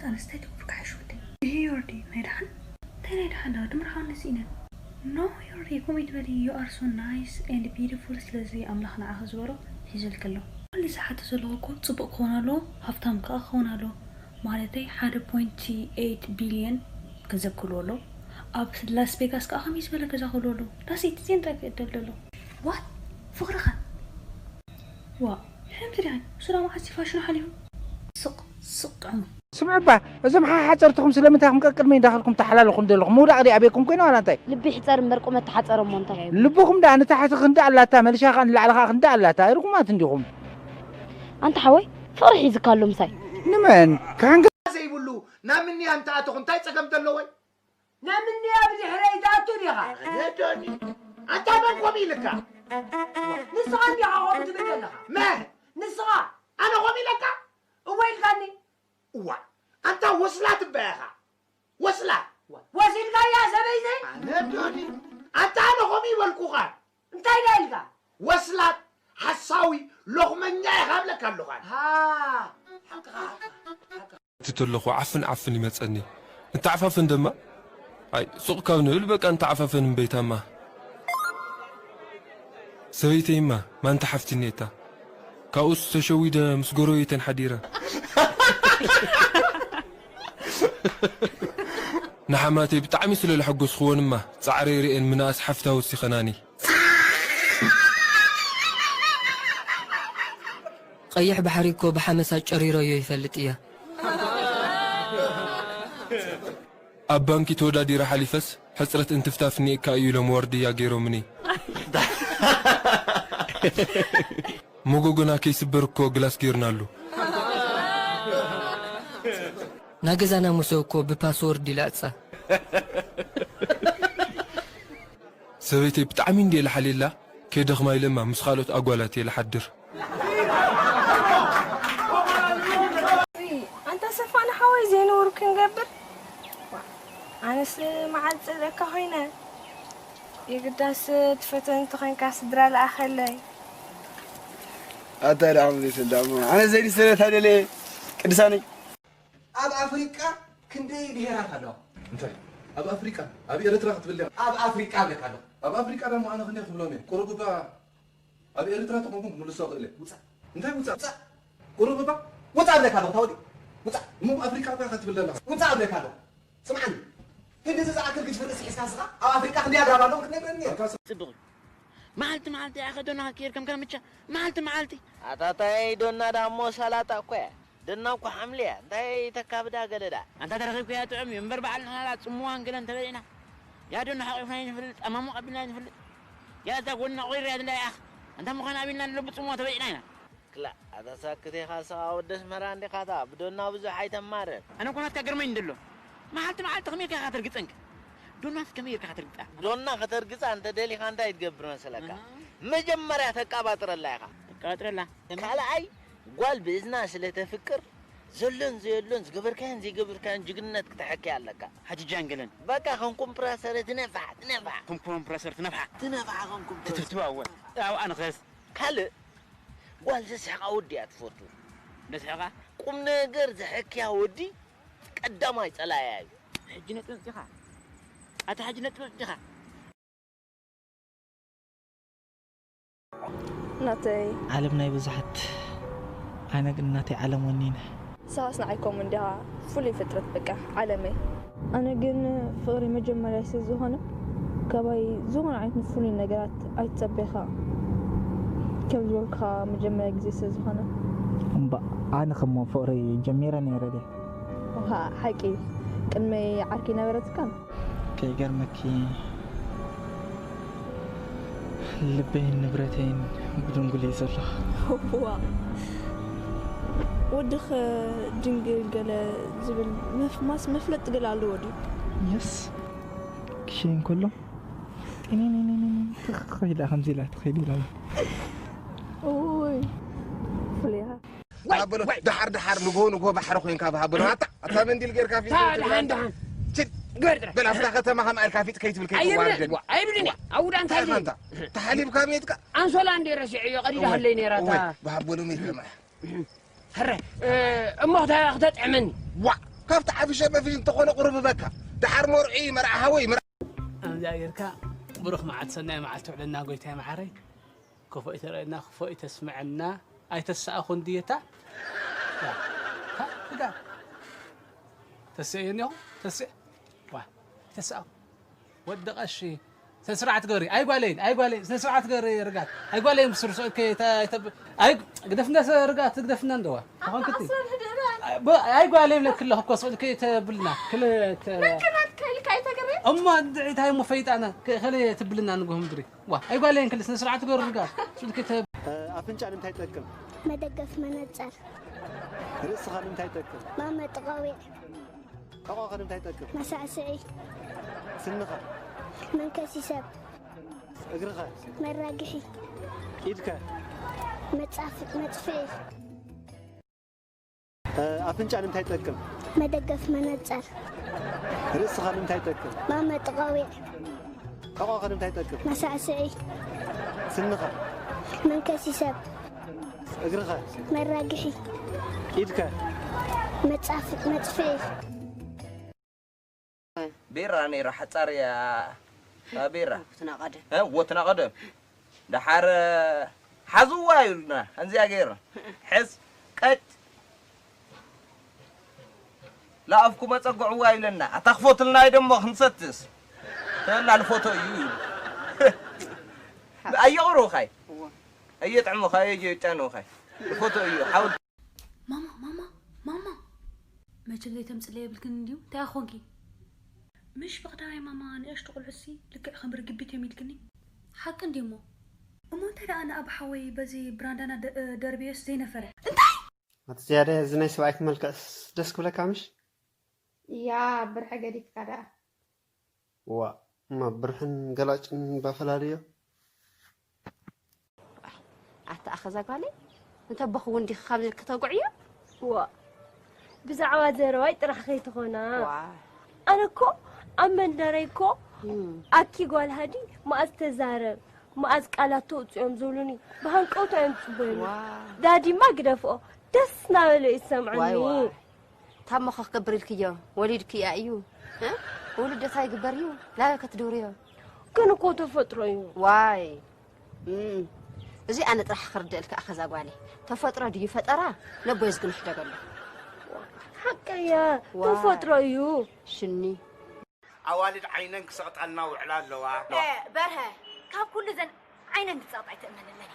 ኣነስታይ ትኩር ክሓሽ ወደይ። ይሄ ዮርዲ ናይ ደሓን? እንታይ ናይ ደሓን ዳ ድምርሓው ነሲኢነን። No ዮርዲ፣ ከምኡ ይትበሊ። You are so nice and beautiful። ስለዚ ኣምላኽ ንዓኺ ዝበሎ ሒዙልኪ ኣሎ። ኩሉ ዝሓቶ ዘለኹ እኮ ጽቡቕ ክኸውን ኣለዎ፣ ሃብታም ከኣ ክኸውን ኣለዎ። ማለተይ ሓደ ፖይንት ኤይት ቢልዮን ገንዘብ ክህልዎ ኣለዎ። ኣብ ላስ ቬጋስ ከኣ ከመይ ዝበለ ገዛ ክህልዎ ኣለዎ። ዳስ ኢት እዚኤን ጥራይ ክእደል ኣለዎ። ዋት? ፍቕርኻ? ዋ፣ ሕምቲ ዲኻ? እሱ ዳ መዓስ እዩ ፋሽኑ ሓሊፉ? ስቕ ስቕ ጥዑሙ። ስምዑ እባ፣ እዞም ሓሓፀርትኹም ስለምንታይ ኢኹም ቀቅድመይ እንዳኸድኩም ተሓላልኹም ዘለኹም? ምውዳቕ ድዩ ኣበይኩም ኮይና ዋላ እንታይ? ልቢ ይሕፀር እምበር ቁመት ተሓፀረ እሞ እንታይ? ልብኹም ደኣ ንታሕቲ ክንዲ ኣላታ፣ መልሻ ኸኣ ንላዕሊ ኸኣ ክንዲ ኣላታ። ርጉማት እንዲኹም። ኣንታ ሓወይ፣ ፍቕሪ ሒዝካ ኣሎ ምሳይ። ንመን? ካህን ዘይብሉ ናብ ምንያ እንተኣተኹ እንታይ ጸገም ዘለዎይ? ናብ ምንያ ብድሕረይ ትኣቱ ዲኻ? ኣነ ዶኒ፣ ኣንታ መን ኮም ኢልካ? ንስኻ እንዲኻ ከምኡ ትብል ዘለኻ። መን? ንስኻ። ኣነ ኮም ኢለካ? እወ ኢልካኒ። እዋ፣ ኣንታ ወስላት እባ ኢኻ። ወስላት። ወሲልካያ ሰበይተይ? ኣነ ዶኒ፣ ኣንታ ኣነ ኮም ይበልኩኻን። እንታይ ዳ ኢልካ? ወስላት፣ ሓሳዊ፣ ሎኽመኛ ኢኻ እብለካ ኣለኻን። ሃ፣ ሓቅኻ፣ ሓቅኻ፣ ሓቅኻ። እቲ ተለኹ ዓፍን ዓፍን ይመጸኒ። እንተዓፋፈን ደማ? ኣይ፣ ሱቕ ካብ ንብል በቃ እንተዓፋፈን እምበይታማ። ሰበይተይማ ማንታ ሓፍትኒ እታ። ካብኡስ ተሸዊደ ምስ ጎረቤተን ሓዲረ። ንሓማተይ ብጣዕሚ ስለ ለሐጎስኽወንማ ጻዕረይ ርእየን ምንኣስ ሓፍታ ወሲኸናኒ። ቀይሕ ባሕሪ እኮ ብሓመሳ ጨሪረዮ ይፈልጥ እየ። ኣብ ባንኪ ተወዳዲረ ሓሊፈስ ሕጽረት እንትፍታፍ እኒኤካ እዩ ኢሎም ዋርድያ ገይሮምኒ። መጎጎና ከይስበር እኮ ግላስ ገይርናሉ። ናገዛና መሶብ እኮ ብፓስወርድ ይላጻ። ሰበይተይ ብጣዕሚ እንድየ ልሓልየላ፣ ከይደኽማ ኢለማ ምስ ካልኦት ኣጓላት እየ ልሓድር። ኣንታ ሰፋ ንሓወይ ዘይንቡር ክንገብር? ኣነስ መዓል ጽልእካ ኮይነ። የግዳስ ትፈተኒ ተኾይንካ ስድራ ለኣኸለይ። ኣታ ደኣ ሙሉእ ስልዳ እሞ ኣነ ዘይዲ ሰበታ ደለ ቅድሳነይ። ኣብ ኣፍሪቃ ክንደይ ብሄራት ኣለዋ? እንታይ? ኣብ ኣፍሪቃ? ኣብ ኤርትራ ክትብል ዲኻ? ኣብ ኣፍሪቃ እብለካ ኣለኹ። ኣብ ኣፍሪቃ ደሞ ኣነ ክንደይ ክብሎም እየ? ቁሩብ እባ ኣብ ኤርትራ ተኾንኩ ክምልሶ እኽእል እየ። ውጻእ። እንታይ ውጻእ? ውጻእ። ቁሩብ እባ። ውጻእ እብለካ ኣለኹ፣ ታወዲ። ውጻእ። እሞ ኣብ ኣፍሪቃ እባ ክትብል ዘለኻ? ውጻእ እብለካ ኣለኹ። ስምዓኒ። ክንድዚ ዝኣክል ግዝፊ ርእሲ ሒዝካ ንስኻ ኣብ ኣፍሪቃ ክንደይ ኣግራብ ኣለዉ ክትነግረኒ እየ? ኣታ ጽቡቕ እዩ። መዓልቲ መዓልቲ ኢኻ ዶና ክትቅይር ከም ከርምቻ። መዓልቲ መዓልቲ። ኣታ ታይ ዶና ዳሞ ሰላጣ እኮ እያ። ዶና እኮ ሓምሊ እያ። እንታይ ተካብዳ ገለ ደኣ? ኣንታ ተረኺብካያ ጥዑም እዩ። እምበር በዓል ንሕና ደኣ ጽምዋ እንገለ እንተበሊዕና። ያ ዶና ሓቒፍና ኣይንፈልጥ፣ ኣማሙቕ ኣቢልና ኣይንፈልጥ። ያ እዛ ጎና ቑሪር እያ ድላ ይኣኽ። ኣንታ ምዃን ኣቢልና ንለቡ ጽምዋ ተበሊዕና ኢና። ክላእ፣ ኣታ ሳክት ኢኻ፣ ስኻ ወዲ ኣስመራ እንዲኻ፣ ኣታ ብዶና ብዙሕ ኣይተማርር። ኣነ እኮ ናትካ ገርመኝ እንድሎ። መዓልቲ መዓልቲ ከመይ ኢልካ ኢኻ ተርግጸንካ? ዶናስ ከመይ ኢልካ ኢኻ ተርግጻ? ዶና ከተርግጻ እንተ ደሊኻ እንታይ ትገብር መሰለካ? ኣሃ። መጀመርያ ተቃባጥረላ ኢኻ። ተቃባጥረላ? ካልኣይ፣ ጓል ብእዝና ስለ ተፍቅር፣ ዘሎን ዘየሎን፣ ዝገበርካዮን ዘይገበርካዮን ጅግንነት ክተሐክያ ኣለካ። ሓጂ ጃንገለን። በቃ ከም ኮምፕረሰር ትነፍሓ፣ ትነፍሓ። ከም ኮምፕረሰር ትነፍሓ። ትነፍሓ ከም ኮምፕረሰር። ትትትዋ እወ። ትነፍሓ። ኣብኣ ንኸስ። ካልእ፣ ጓል ዘስሕቓ ወዲ እያ ትፈቱ። ዘስሕቓ? ቁም ነገር ዘሐክያ ወዲ ቀዳማይ ጸላእያ እዩ። ሕጂ ነጥቢ ኣምጺኻ። ኣታ ሕጂ ነጥቢ ኣምጺኻ። ናተይ። ዓለም ናይ ብዙሓት፣ ኣነ ግን ናተይ ዓለም ወኒነ። ንስኻስ ንዓይ ከምኡ እንዲኻ ፍሉይ ፍጥረት በቃ ዓለመይ። ኣነ ግን ፍቕሪ መጀመርያ ስለ ዝኾነ ካባይ ዝኾነ ዓይነት ፍሉይ ነገራት ኣይትጸበኻ ከም ዝበልኩኻ መጀመርያ ግዜ ስለ ዝኾነ። እምባእ ኣነ ከሞ ፍቕሪ ጀሚረ ነይረ ድየ? ውሃ ሓቂ ቅድመይ ዓርኪ ነበረትካን? ከይገርመኪ ልበይን ንብረተይን ብድንጉል እዩ ዘሎ። ዋ፣ ወድኽ ድንግል ገለ ዝብል መፍ-፣ ማስ መፍለጢ ገለ ኣለዎ ድዩ? የስ፣ ክሸይን ከሎ ጢኒኒኒኒ ትኽ ኢላ ከምዚ ኢላ ትኸይድ ኢላ። ኡይ፣ ፍሉይ ኢኻ። ዋይ፣ ኣበሎ፣ ዋይ። ደሓር ደሓር ንግሆ ንግሆ ባሕሪ ኮይንካ ብሃበሎ። ኣታ፣ ኣታ መንዲል ጌርካ ፊት ታ፣ ከይትብል ደሓን፣ ኣንታ። ደሓን። ችድ። ግበር ጥራሕ። በል ኣብታ ከተማ ከም ኣልካ ፊት ከይትብል ኣይብልን፣ ከይትዋረደኒ። ዋ፣ ኣይብልን እያ። ኣውዳ እንታይ እንታይ ኢኻ ኢለ? ኣንታ? ተሓሊብካ ሜትካ? ኣንሶላ እንደ ረሲዐዮ ቀዲዳ እወ፣ ሃለይ ነይራ እታ። እወ፣ ብሃበሎ ሜትካ መራሕ። ሕረ፣ እ፣ እሞ ክተ-፣ ክተጥዕመኒ። ዋ፣ ካብቲ ዓፊሸ መፊሽ እንተኾነ ቁሩብ በካ። ደሓር መርዑ መርዓ ሃወይ መርዓ። ኣምዚኣ ጌርካ ብሩኽ መዓልቲ ሰናይ መዓልቲ ውዕለና ጎይታይ መዓረይ። ክፉእ ይተረእየና ክፉእ ይተስምዐና። ኣይተሰኣኹን ድየታ? ያ፣ ካ፣ እጋ። ተስእዮ እኒኹ? ተስእ? ዋ፣ ኣይተሰኣኹ። ወዲ ቀሺ፣ ስነ ስርዓት ገሪ። ኣይጓለይን፣ ኣይጓለይን፣ ስነ ስርዓት ገሪ ርጋት። ኣይጓለይን ብስሩ ሰው ከ ተ-፣ ተ-፣ ኣይ፣ ግደፍና ሰ-፣ ርጋት፣ ግደፍና እንደዋ። ተኾንክቲ? ኣይ፣ ብ-፣ ኣይጓለይን ለክለኹ እኮ ሰው ከ ተብልና። ክል ተ-፣ እሞ እንታይ እንታይ እሞ ፈይጣና? ከ-፣ ከለ ትብልና ንጎ ምድሪ። ዋ፣ ኣይጓለይን ክል ስነ ስርዓት ገሪ ርጋት። ሰው ከ ተ-፣ ኣፍንጫ ንምንታይ ይጠቅም? መደገፍ መነጸር ርእስኻ ንምንታይ ይጠቅም? ማመጢ ቆቢዕ ሕቖኸ ንምንታይ ይጠቅም? መሳዕስዒ ስንኻ መንከሲ ሰብ እግርኸ መራግሒ ኢድከ መጻፍ- መጽፍዒ ኣፍንጫ ንምንታይ ይጠቅም? መደገፍ መነጸር ርእስኻ ንምንታይ ይጠቅም? ማመጢ ቆቢዕ ሕቖኸ ንምንታይ ይጠቅም? መሳዕስዒ ስንኻ መንከሲ ሰብ እግርኸ መራግሒ ኢድከ መጻፍ- መጽፍዒ ቢራ ነይራ ሓጻር እያ እታ ቢራ ትናቐደ እ፣ ወትና ቀደም ደሓር ሓዝዋ ይብሉና ከምዚኣ ገይርና ሕዝ ቀጥ ላኣፍኩ መፀግዕዋ ይብለና ኣታ ክፎትልና ደሞ ክንሰትስ ተላ ልፎቶ እዩ ይብሉ ኣየቕርቡኻይ ኣየጥዕሙኻ ኣየጫንኻይ ልፎቶ እዩ ሓውል ማማ ማማ ማማ መቸም ዘይተምፅለይ የብልክን እንድዩ እንታይ ኣኾንኪ ምሽ ብቐዳማይ ማማ ንእሽቱ ቁልዑሲ ልክዕ ከም ርግቢት እዮም ኢልክኒ ሓቂ እንዲሞ እሞ እንታይ ደኣ ንኣብ ሓወይ በዚ ብራንዳና ደርብዮስ ዘይነፈረ እንታይ ኣቲ ዝያዳይ እዚ ናይ ሰብኣይክ መልክዕስ ደስ ክብለካ ምሽ እያ ብርሐ ገዲፍካ ደኣ ዋእ እማ ብርሕን ገላጭን ባፈላልዮ ኣታ ኣኸዛ ጓለይ እንተ በኽውን ዲኺ ካብ ዝልክ ተጉዕዮ ዋእ ብዛዕባ ዘረባይ ጥራሕ ከይትኾና ኣነ እኮ ኣብ መንደረይ እኮ ኣኪ ጓል ሃዲ መኣዝ ተዛረብ መኣዝ ቃላት ተውፅኦም ዝብሉኒ ብሃንቀውታ እዮም ዝፅበዩኒ ዳዲማ ግደፍኦ ደስ እናበሎ እዩ ዝሰምዐኒ ታሞ ከክገብር ኢልክዮ ወሊድክያ እዩ ውሉድ ደታ ይግበር እዩ ላበ ከትድብርዮ ግን እኮ ተፈጥሮ እዩ ዋይ እዚ ኣነ ጥራሕ ክርድእልካ ኣኸዛ ጓለይ ተፈጥሮ ድዩ ፈጠራ ነቦይ ዝግንሕደገሉ ሓቀያ ተፈጥሮ እዩ ሽኒ ኣዋልድ ዓይነን ክሰቕጣልና ውዕላ ኣለዋ በርሀ ካብ ኩሉ ዘን ዓይነን ክትፀቕጥ ኣይትእመነለን ኢኻ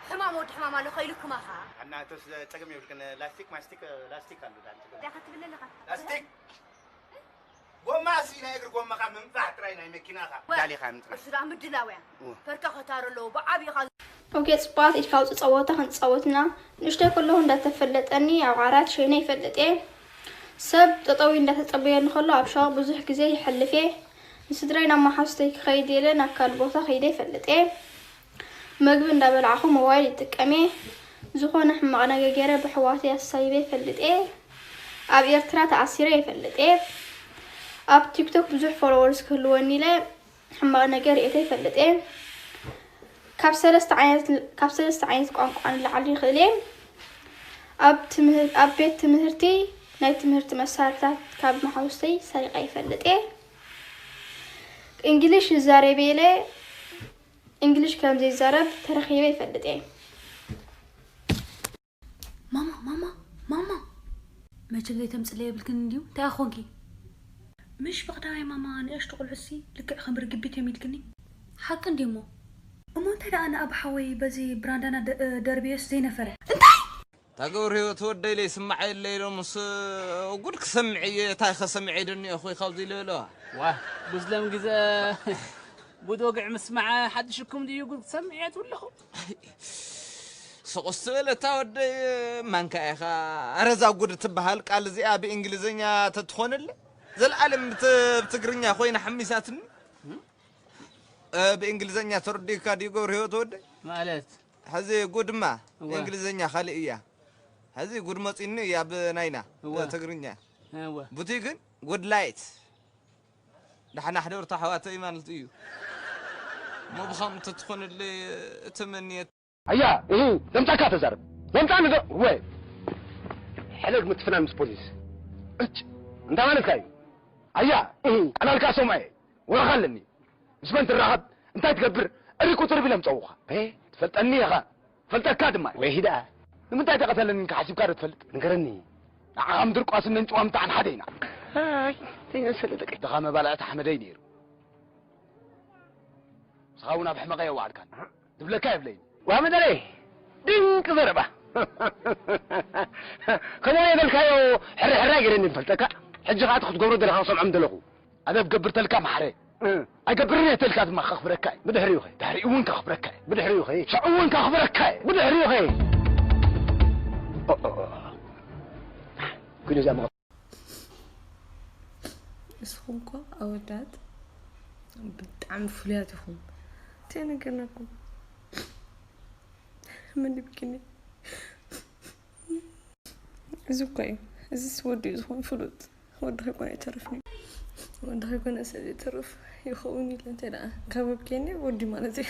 ሕማም ወዲ ሕማም ኣሎ ከኢሉ ክማኻ ኣናተስ ፀገም የብልክን ላስቲክ ማስቲክ ላስቲክ ኣሉ ዳ ዳኻ ትብል ኣለኻ ላስቲክ ጎማ ሲ ናይ እግሪ ጎማኻ ምምፃሕ ጥራይ ናይ መኪናኻ ዳሊኻ ምፅራሕ እሱ ዳ ምድላውያ ፈርካ ከታር ኣለዎ ብዓብኻ ኦኬ ፅቡቃት ኢድካ ኣውፅእ ፀወታ ክንፃወት ኢና ንእሽተይ ከለኹ እንዳተፈለጠኒ ኣብ ዓራት ሸይነ ይፈልጥ እየ ሰብ ጠጠው ኢሉ እንዳተፀበየኒ ከሎ ኣብ ሻወር ብዙሕ ግዜ ይሐልፍ እየ ንስድራይ ናብ መሓዙተይ ክኸይድ ኢለ ናብ ካልእ ቦታ ከይደ ይፈልጥ እየ መግቢ እንዳበላዕኹ ሞባይል ይጥቀም እየ ዝኾነ ሕማቕ ነገር ገይረ ብሕዋተይ ኣሳይበ ይፈልጥ እየ ኣብ ኤርትራ ተኣሲረ ይፈልጥ እየ ኣብ ቲክቶክ ብዙሕ ፎሎወርስ ክህልወኒ ኢለ ሕማቕ ነገር ርእየቶ ይፈልጥ እየ። ካብ ሰለስተ ዓይነት ካብ ሰለስተ ዓይነት ቋንቋ ንላዕሊ ይኽእል እየ። ኣብ ትምህር ኣብ ቤት ትምህርቲ ናይ ትምህርቲ መሳርሕታት ካብ መሓውስተይ ሰሪቐ ይፈልጥ እየ። እንግሊሽ ይዛረብ እየ ኢለ እንግሊሽ ከም ዘይዛረብ ተረኺበ ይፈልጥ እየ። ማማ ማማ ማማ መቸም ዘይተምፅለ የብልክን እንድዩ እንታይ ኣኾንኪ ምሽ ብቐዳማይ ማማ ንእሽቱ ቁልዑሲ ልክዕ ከም ርግቢት እዮም ኢልክኒ ሓቂ እንድሞ እሞ እንታይ ደኣ ንኣብ ሓወይ በዚ ብራንዳና ደርብዮስ ዘይነፈረ እንታይ ታገብር ህይወት ወደይ ለይ ስማዕ የለ ኢሎምስ ጉድ ክሰምዕ እየ እታይ ከሰምዕ ደኒኦ ኮይ ካብዚ ኢለ በለዋ ዋ ጉዝለም ግዘ ጉድ ወግዒ ምስማዕ ሓድሽ እኩም ድዩ ጉድ ክሰምዕ እየ ትብለኹ ስቑስ ትብል እታ ወደይ ማንካ ኢኻ ኣረዛ ጉድ ትበሃል ቃል እዚኣ ብእንግሊዝኛ ተትኾንለ ዘልኣለም ብትግርኛ ኮይና ሓሚሳትኒ ብእንግሊዝኛ ተረዲእካ ድዩ ገብረ ህይወት ወደይ ማለት ሕዚ ጉድማ እንግሊዝኛ ካልእ እያ ሕዚ ጉድ መፂኒ እያ ብናይና ትግርኛ ቡቲ ግን ጉድ ላይት ዳሕና ሕደርቶ ኣሕዋተይ ማለት እዩ እሞ ብኸምኡ ተትኾንለይ እትምንየት ኣያ እህ ዘምጻካ ተዛረብ ዘምጻኒ ዶ ወይ ሕለግ ምትፍናን ምስ ፖሊስ እንታይ ማለትካ እዩ? ኣያ፣ ዕላልካ ሰምዖ እየ። ወረኻ ኣለኒ። ምስ መን ትራኸብ? እንታይ ትገብር? እሪ ቁፅር ቢሎም ፀውኻ። ትፈልጠኒ ኢኻ። ፈልጠካ ድማ። ወይ ሂዳ። ንምንታይ ተቐተለኒ ኢልካ ሓሲብካ ዶ ትፈልጥ? ንገረኒ። ንዓኻ ምድርቋስን ነንጭዋ ምታዕን ሓደ ኢና። ኣይ፣ ዘይመሰለ ደቂ። ድኻ መባልዕቲ ሓመደይ ነይሩ። ንስኻ እውን ኣብ ሕመቐ የዋዕልካን። ዝብለካ የብለይን። ዋ መደረይ፣ ድንቂ ዘረባ። ከምኡ የበልካዮ ሕርሕር ኣይገይረኒ ንፈልጠካ። ሕጂ ከኣ እቲ ክትገብሮ ዘለኻ ክሰምዖም ዘለኹ። ኣነ ብገብር ተልካ ማሕረ። እ። ኣይገብርን እየ ተልካ ድማ ከኽብረካ እየ። ብድሕሪኡ ኸ? ድሕሪኡ እውን ከኽብረካ እየ። ብድሕሪኡ ኸ? ሽዑ እውን ከኽብረካ እየ። ብድሕሪኡ ኸ? ኦ፣ ኦ፣ ኦ። ኩሉ እዛ መ- ንስኹም እኮ ኣወዳት ብጣዕሚ ፍሉያት ኢኹም። እንታይ ነገርናኩም? መን ይብኪኒ? እዚ እኮ እዩ። እዚስ ወዲ እዩ ዝኾን ፍሉጥ። ወዲ ከይኮነ ኣይተርፍን እዩ። ወዲ ከይኮነ ስለ ዘይተርፍ ይኸውን ኢለ እንተ ደኣ ካብ ኣብኪኒ ወዲ ማለት እዩ።